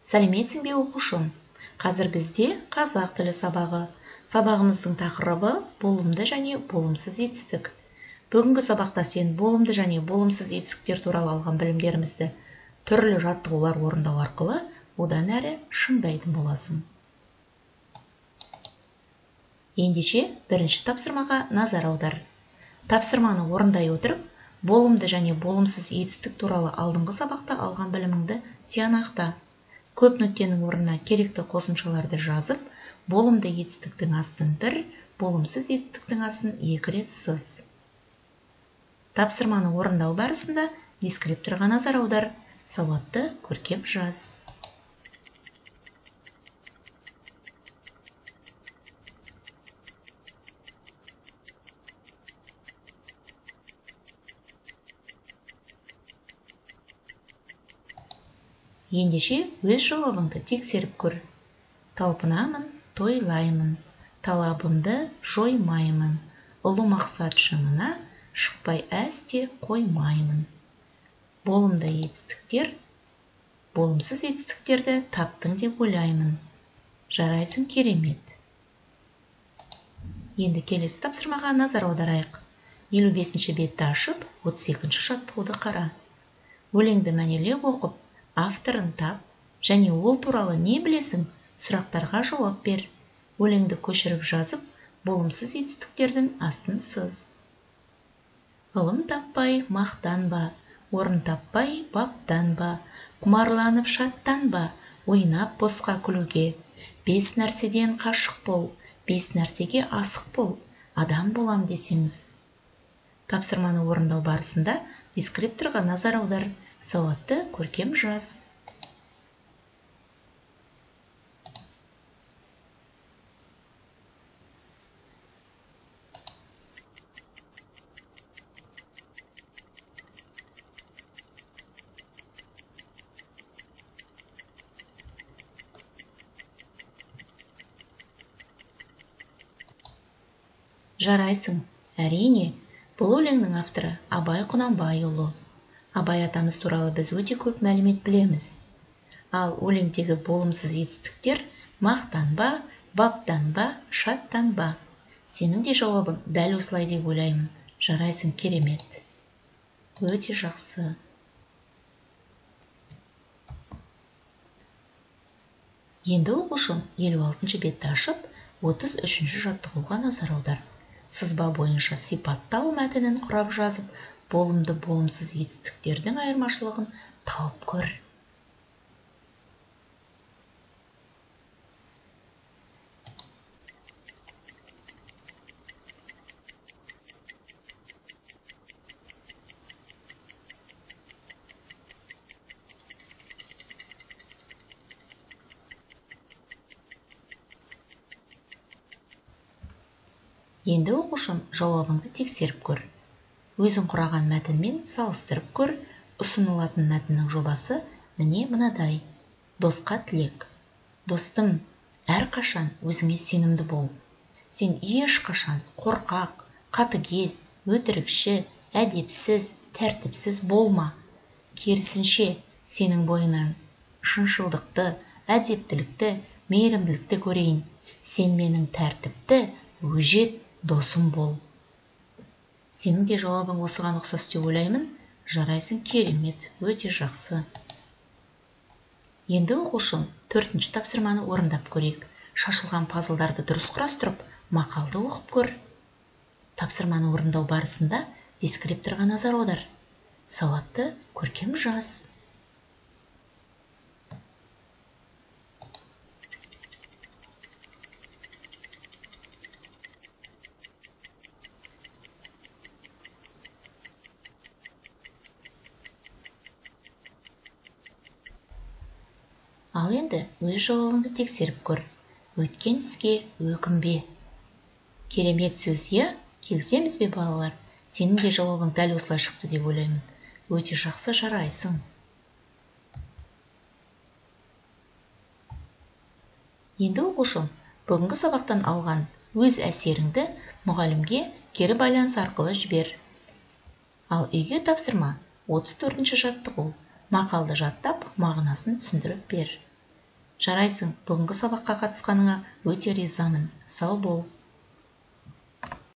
Сәлеметсің бе, оқушым? Қазір бізде қазақ тілі сабағы. Сабағымыздың тақырыбы болымды және болымсыз етістік. Бүгінгі сабақта сен болымды және болымсыз етістіктер туралы алған білімдерімізді түрлі жаттығулар орындау арқылы одан әрі шыңдайтын боласың. Ендеше бірінші тапсырмаға назар аудар. Тапсырманы орындай отырып, болымды және болымсыз етістік туралы алдыңғы сабақта алған біліміңді тиянақта. Көп нүктенің орнына керекті қосымшаларды жазып, болымды етістіктің астын бір, болымсыз етістіктің астын екі рет сыз. Тапсырманы орындау барысында дескрипторға назар аудар, сауатты көркем жаз. Ендеше өз жауабыңды тексеріп көр. Талпынамын, тойлаймын, талабымды жоймаймын, ұлы мақсат шыңына шықпай әсте қоймаймын. Болымды етістіктер, болымсыз етістіктерді таптың деп ойлаймын. Жарайсың, керемет. Енді келесі тапсырмаға назар аударайық. 55-ші бетті ашып, 32-ші жаттығуды қара. Өлеңді мәнерлеп оқып, авторын тап және ол туралы не білесің, сұрақтарға жауап бер. Өлеңді көшіріп жазып, болымсыз етістіктердің астын сыз. Ғылым таппай мақтанба, орын таппай баптанба, құмарланып шаттанба, ойнап босқа күлуге. 5 нәрседен қашық бол, 5 нәрсеге асық бол, адам болам десеңіз. Тапсырманы орындау барысында дескрипторға назар аудар. Сауатты көркем жаз. Жарайсың, әрине, бұл өлеңнің авторы Абай Құнанбайұлы. Абай атамыз туралы біз өте көп мәлімет білеміз. Ал өлеңдегі болымсыз етістіктер мақтанба, баптанба, шаттанба. Сенің де жауабың дәл осылай деп ойлаймын. Жарайсың, керемет. Өте жақсы. Енді оқушым 56-шы бетті ашып, 33-ші жаттығуға назар аудар. Сызба бойынша сипаттау мәтінін құрап жазып, болымды болымсыз етістіктердің айырмашылығын тауып көр. Енді оқушым жауабыңды тексеріп көр. Өзің құраған мәтінмен салыстырып көр. Ұсынылатын мәтіннің жобасы міне мынадай. Досқа тілек. Достым, әрқашан өзіңе сенімді бол. Сен ешқашан қорқақ, қатыгез, өтірікші, әдепсіз, тәртіпсіз болма. Керісінше, сенің бойыңнан шыншылдықты, әдептілікті, мейірімділікті көрейін. Сен менің тәртіпті, өжет досым бол. Сенің де жауабың осыған ұқсас деп ойлаймын. Жарайсың, керемет, өте жақсы. Енді оқушым, 4-ші тапсырманы орындап көрейік. Шашылған пазлдарды дұрыс құрастырып, мақалды оқып көр. Тапсырманы орындау барысында дескрипторға назар аудар. Сауатты көркем жаз. Ал енді өз жауабыңды тексеріп көр. Өткен іске өкінбе. Керемет сөз, иә? Келісеміз бе, балалар? Сенің де жауабың дәл осылай шықты деп ойлаймын. Өте жақсы, жарайсың. Енді оқушым, бүгінгі сабақтан алған өз әсеріңді мұғалімге кері байланыс арқылы жібер. Ал үйге тапсырма 34-ші жаттығу. Мақалды жаттап, мағынасын түсіндіріп бер. Жарайсың, бүгінгі сабаққа қатысқаныңа өте ризамын. Сау бол.